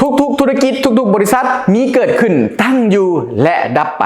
ທຸກໆທຸລະກິດ, ທຸກໆບໍລິສັດ ມີເກີດຂຶ້ນ, ຕັ້ງຢູ່ ແລະ ດັບໄປ.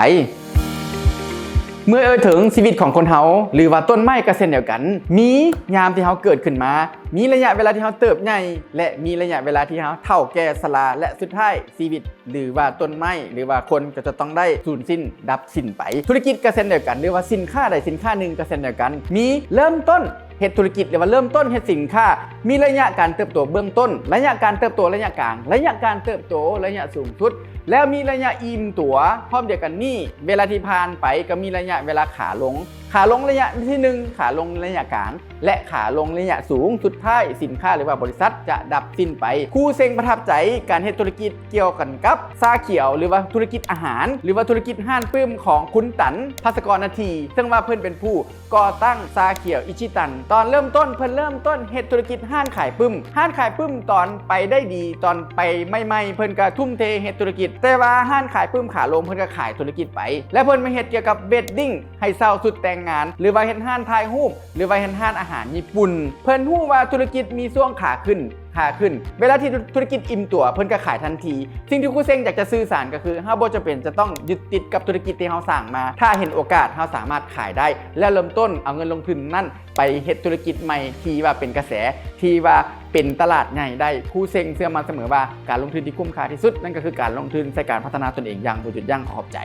ເມື່ອເອີ່ເຖິງຊີວິດຂອງຄົນເຮົາ ຫຼືວ່າຕົ້ນໄມ້ກໍເຊັ່ນດຽວກັນ, ມີຍາມທີ່ເຮົາເກີດຂຶ້ນມາ, ມີໄລຍະເວລາທີ່ເຮົາເຕີບໃຫຍ່ ແລະ ມີໄລຍະເວລາທີ່ເຮົາເຖົ້າແກ່ຊະລາ ແລະ ສຸດທ້າຍຊີວິດ ຫຼືວ່າຕົ້ນໄມ້ ຫຼືວ່າຄົນກໍຈະຕ້ອງໄດ້ສູນສິ້ນ ດັບສິ້ນໄປ. ທຸລະກິດກໍເຊັ່ນດຽວກັນ ຫຼືວ່າສິນຄ້າໃດສິນຄ້າໜຶ່ງກໍເຊັ່ນດຽວກັນ, ມີເລີ່ມຕົ້ນເຮັດທຸລະກິດ ຫຼືວ່າເລີ່ມຕົ້ນເຮັດສິນຄ້າ, ມີໄລຍະການເຕີບໂຕເບື້ອງຕົ້ນ, ໄລຍະການເຕີບໂຕໄລຍະກາງ, ໄລຍະການເຕີບໂຕໄລຍະສູງສຸດ ແລ້ວມີໄລຍະອີ່ມຕົວ. ພ້ອມດຽວກັນນີ້ ເວລາທີ່ຜ່ານໄປກໍມີໄລຍະເວລາຂາລົງ, ຂາລົງໄລຍະທີໜຶ່ງ, ຂາລົງໄລຍະກາງ ແລະ ຂາລົງໄລຍະສູງ. ສຸດທ້າຍສິນຄ້າ ຫຼືວ່າບໍລິສັດຈະດັບສິ້ນໄປ. ຄູເຊັງປະທັບໃຈການເຮັດທຸລະກິດກ່ຽວກັນກັບຊາຂຽວ ຫຼືວ່າທຸລະກິດອາຫານ ຫຼືວ່າທຸລະກິດຮ້ານປຶ້ມຂອງຄຸນຕັນ ພັດສະກອນ ນາທີ ເຊິ່ງວ່າເພິ່ນເປັນຜູ້ກໍ່ຕັ້ງຊາຂຽວອິຊິຕັນ. ຕອນເລີ່ມຕົ້ນ ເພິ່ນເລີ່ມຕົ້ນເຮັດທຸລະກິດຮ້ານຂາຍປຶ້ມ. ຮ້ານຂາຍປຶ້ມຕອນໄປໄດ້ດີ, ຕອນໄປໃໝ່ໆ ເພິ່ນກໍທຸ່ມເທເຮັດທຸລະກິດ, ແຕ່ວ່າຮ້ານຂາຍປຶ້ມຂາລົງ ເພິ່ນກໍຂາຍທຸລະກິດໄປ ແລະ ເພິ່ນມາເຮັດກ່ຽວກັບ wedding ໃຫ້ເຊົ່າຊຸດແຕ່ງງານ ຫຼືວ່າເຮັດຮ້ານຖ່າຍຮູບ ຫຼືວ່າເຮັດຮ້ານອາຫານຍີ່ປຸ່ນ. ເພິ່ນຮູ້ວ່າທຸລະກິດມີຊ່ວງຂາຂຶ້ນ, ຂາຂຶ້ນ. ເວລາທີ່ທຸລະກິດອີ່ມຕົວ ເພິ່ນກໍຂາຍທັນທີ. ສິ່ງທີ່ຄູເຊັງຢາກຈະສື່ສານກໍຄື ເຮົາບໍ່ຈຳເປັນຈະຕ້ອງຍຶດຕິດກັບທຸລະກິດທີ່ເຮົາສ້າງມາ. ຖ້າເຫັນໂອກາດ ເຮົາສາມາດຂາຍໄດ້ ແລະ ເລີ່ມຕົ້ນເອົາເງິນລົງທຶນນັ້ນໄປເຮັດທຸລະກິດໃໝ່ທີ່ວ່າເປັນກະແສ, ທີ່ວ່າເປັນຕະຫຼາດໃຫຍ່ໄດ້. ຄູເຊັງເຊື່ອໝັ້ນສະເໝີວ່າ ການລົງທຶນທີ່ຄຸ້ມຄ່າທີ່ສຸດ ນັ້ນກໍຄືການລົງທຶນໃສ່ການພັດທະນາຕົນເອງຢ່າງບໍ່ຢຸດຢັ້ງ. ຂໍຂອບໃຈ.